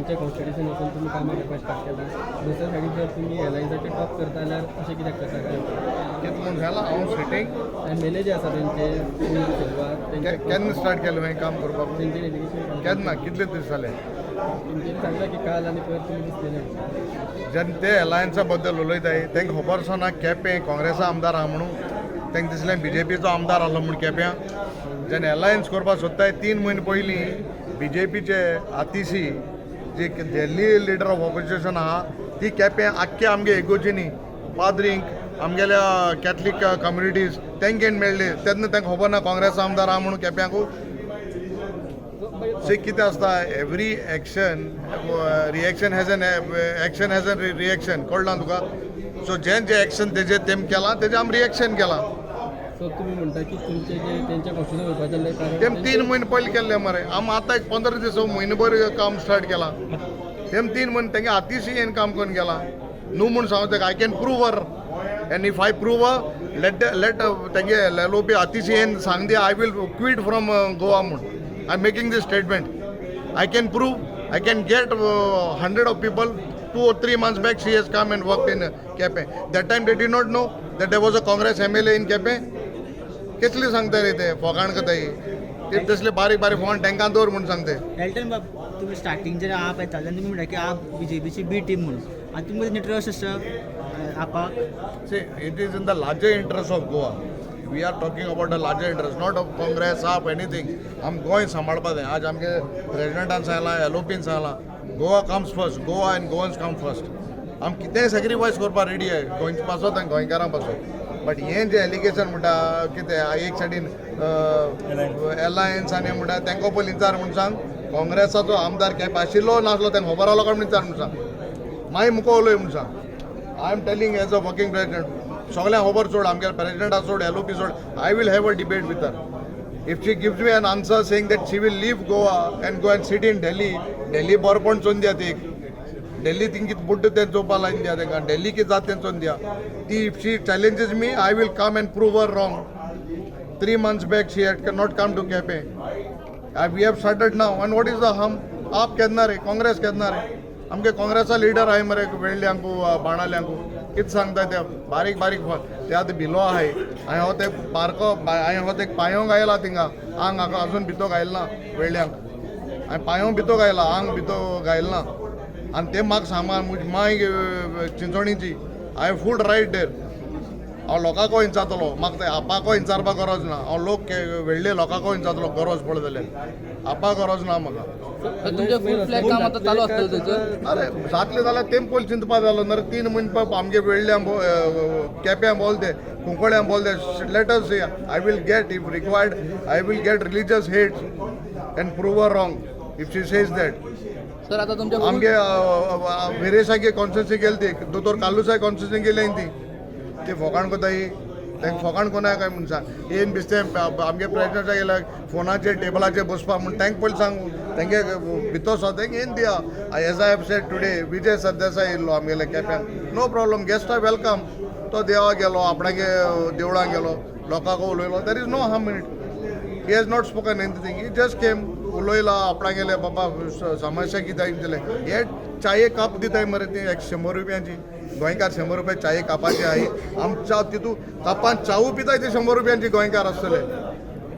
तेंच्या कॉन्स्टिट्युएन्सीन वचून तुमी कामां करपाक स्टार्ट केलां. दुसऱ्या सायडीन जर तुमी एलायन्साचे टॉक करता जाल्यार अशें कित्याक करता काय? कितें म्हूण सांगलां हांव सिटींग एमएलए जे आसा तेंचे, सिल्वा तेंचे. केन्ना स्टार्ट केलें हांवें काम करपाक? तेंचे एलिगेशन. केन्ना, कितले दीस जाले? तेंच्यांनी सांगलां की काल आनी पयर तुमी दिसले ना. जेन्ना ते एलायन्सा बद्दल उलयताय, तांकां खबर आसना केपें काँग्रेसा आमदार आहा म्हणून. तांकां दिसलें बीजेपीचो आमदार आहलो म्हूण केप्यां. जेन्ना एलायन्स करपाक सोदताय, 3 म्हयने पयलीं बीजेपीचे आतिशी जी दिल्ली लिडर ऑफ ऑपोजिशन आहा, ती केपें आख्खे आमगे इगोर्जीनी पाद्रींक, आमगेल्या कॅथलीक कम्युनिटीज तेंके मेळ्ळी. तेन्ना तांकां खबर ना काँग्रेस आमदार आहा म्हणून केप्यांकू? सी, कितें आसता, every action reaction has an action has an reaction. कळ्ळां तुका? सो जें जें एक्शन तेजें तेम केलां, तेजें आमी रिएक्शन केलां. सो तुमी म्हणटा की तुमचे जे तेंच्या कॉन्स्टिट्युएन्सीन वचपाचें जालें कारण तेम 3 म्हयने पयलीं केल्ले मरे. आमी आतां एक 15 दीस, म्हयनो भर काम स्टार्ट केलां. तेम 3 म्हयने तेंगे आतिशी येन काम करून गेलां न्हू म्हूण सांगू तेका. I can prove her and if I prove, let तेंगे एलओपी आतिशी येन सांग दी, I will quit from Goa म्हूण. I am making this statement. I can prove, I can get 100 of people. 2 or 3 months back, she has come and worked in Quepem. That time they did not know that there was a Congress MLA in Quepem. कसली सांगता रे ते? फोकाण करताय ते. तसले बारीक बारीक phone तांकां दवर म्हूण सांगते. एल्टन बाब, तुमी स्टार्टिंग जेन्ना आप येता तेन्ना तुमी म्हणटा की आप बीजेपीची बी टीम म्हणून. आनी तुमकां इंट्रस्ट आसा आपाक? See, it is in the larger interest of Goa. We are talking about the larger interest, not of Congress, of anything. आम गोंय सांबाळपा जाय. आज आमगे प्रेजिडेंटान सांगलां, एलओपीन सांगलां, Goa comes first. Goa and Goans come first. आम कितेंय सॅक्रिफायस करपाक रेडी आहे गोंयचे पासत आनी गोंयकारां पासत. बट हें जें एलिगेशन म्हणटा कितें, एक सायडीन एलायन्स आनी म्हणटा, तांकां पयलीं विचार म्हूण सांग. काँग्रेसाचो आमदार केप आशिल्लो नासलो तांकां खबर आसलो काय म्हूण विचार म्हूण सांग. मागीर मुको उलय म्हूण सांग. I am telling as a working president. सगळ्यांक खबर सोड, आमगे प्रेजिडेंटा सोड, एलओपी सोड. I will have a debate with her. If she gives me an answer saying that she will leave Goa and go and sit in Delhi, Delhi बरपण चोवन दिया ती. दिल्ली thing कितें बुड्ड तें चोवपा लायन दिया तांकां. दिल्ली कितें जाता तें चोवन दिया ती. If she challenges me, I will come and prove her wrong. 3 months back she had not come to Quepem. We have started now and what is the harm? आप केन्ना रे, काँग्रेस केन्ना रे? आमगे काँग्रेसा लिडर आहाय मरे वेळ्ळ्यांकू, बाणाल्यांकू. कितें सांगता ते बारीक बारीक फोन ते. आतां भिलो आहाय. हांवें हो ते बारको, हांवें हो ते पांयोंक आयला थिंगा. आंग हाका अजून भितो घायल ना. वेळ्ळ्यांक हांवें पांयों भितो घायला, आंग भितो घायल ना. आनी ते म्हाका सामान म्हजी माय चिंचोणीची. I have full right there. हांव लोकांको विचारतलो. म्हाका ते आपाको विचारपाक गरज ना. हांव लोक व्हडले लोकांको विचारतलो गरज पडले जाल्यार. आपा गरज ना म्हाका. तुमचे फुल फ्लॅग काम आता चालू आसतलें थंयसर? अरे, जातले जाल्यार तेम पयलीं चिंतपा जालो ना रे. 3 म्हयने पळय आमगे वेळ्ळ्यां, केप्यां बोल ते, कुंकळ्यां बोल ते. Let us, I will get, if required, I will get religious heads and prove her wrong if she says that. Sir, आता तुमच्या फुल आमगे विरेशागे कॉन्स्टिट्युन्सी गेली ती, दोतोर कार्लुसाय कॉन्स्टिट्युन्सी गेली ती. ती फोकाण कोताय, तांकां फोकाण कोना काय म्हूण सांग. येन बिस्तें आमगे प्रेजिडेंटा गेल्या फोनाचेर टेबलाचेर बसपा म्हूण. तांकां पयलीं सांग, तेंगे भितर सो तेंगे येन दिया. As I have said today, Vijay Sardesai येयल्लो आमगेल्या केप्यान. No problem, guest are welcome. तो देवा गेलो, आपणागे देवळां गेलो, लोकांक उलयलो. There is no harm in it. He has not spoken anything. He just came, उलयला आपणागेले बाबा समस्या कितें दिले. हे चाये कप दिताय मरे ते एक 100 रुपयांची. गोंयकार 100 रुपया चाये कापाची आहे? आमच्या तितू कापान चावू पिताय ते 100 रुपयांची. गोंयकार आसतले,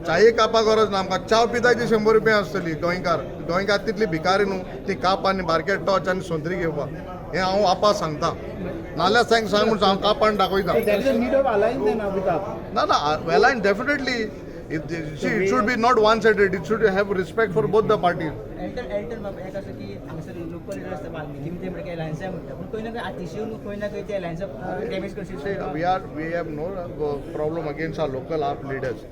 चाये कापा गरज ना आमकां. चाव पिताय ती 100 रुपया आसतली. गोंयकार, गोंयकार तितली भिकारी न्हू ती काप आनी बारके टॉर्च आनी सोंत्री घेवपाक. हें हांव आपा सांगता. नाल्यार सांग सांग म्हूण हांव कापान दाखयता. There is a need of alliance then with AAP. No, alliance definitely. See, it should be not one-sided. It should have respect for both the parties. Elton, Elton बाब, एक आसा की हांगासर लोकल लिडर आसता वाल्मिकी, ते म्हणटा की एलायन्सा म्हणटा, पूण खंय ना खंय आतिशी येवन खंय ना खंय ते एलायन्सा damage करशी. See, we have no problem against our local AAP leaders.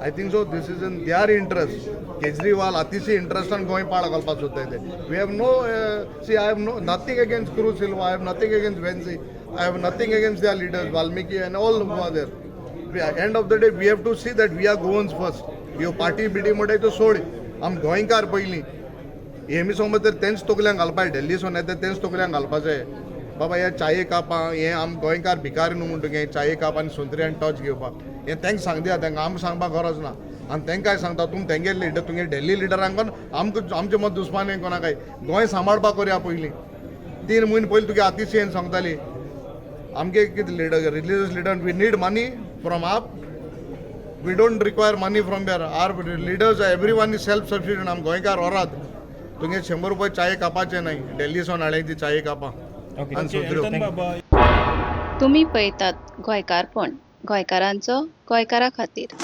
I think so. This is in their interest. Kejriwal, Atishi interest on Goa पाड घालपाक सोदताय ते. We have no see, I have no nothing against Cruz Silva. I have nothing against Venzi. I have nothing against their leaders, Valmiki and all who are there. End of the day, we have to see that we are Goans first. ह्यो party बिटी म्हणटाय त्यो सोड, आम गोंयकार पयलीं. Hemy समज तर तेंच तकल्यांक घालपा. दिल्ली सोन येता, तेंच तकल्यांक घालपाचें. बाबा, हे चाये कापां हे आम गोंयकार भिकारी न्हू म्हणटकीर चाये काप आनी सोंत्री आनी टॉर्च घेवपाक. हें तांकां सांग दिया, तांकां आमकां सांगपाक गरज ना. आनी तांकां सांगता तुमी तेंगे लिडर, तुगे दिल्ली लिडरांक आमकां आमचे मत दुस्मानी कोणाकाय. गोंय सांबाळपाक करया पयलीं. 3 म्हयने पयलीं तुगे आतिशयेन सांगताली आमगे कितें leader, religious leader, we need money from AAP. We don't require money from there. Our leaders, everyone is self sufficient. आम गोंयकार ओरात तुगे 100 रुपये चाये कापाचे नाही, दिल्ली सावन हाडले ती चाये कापा आनी सुद्रो. तुमी पळयतात गोंयकारपण, गोंयकारांचो गोंयकारा खातीर.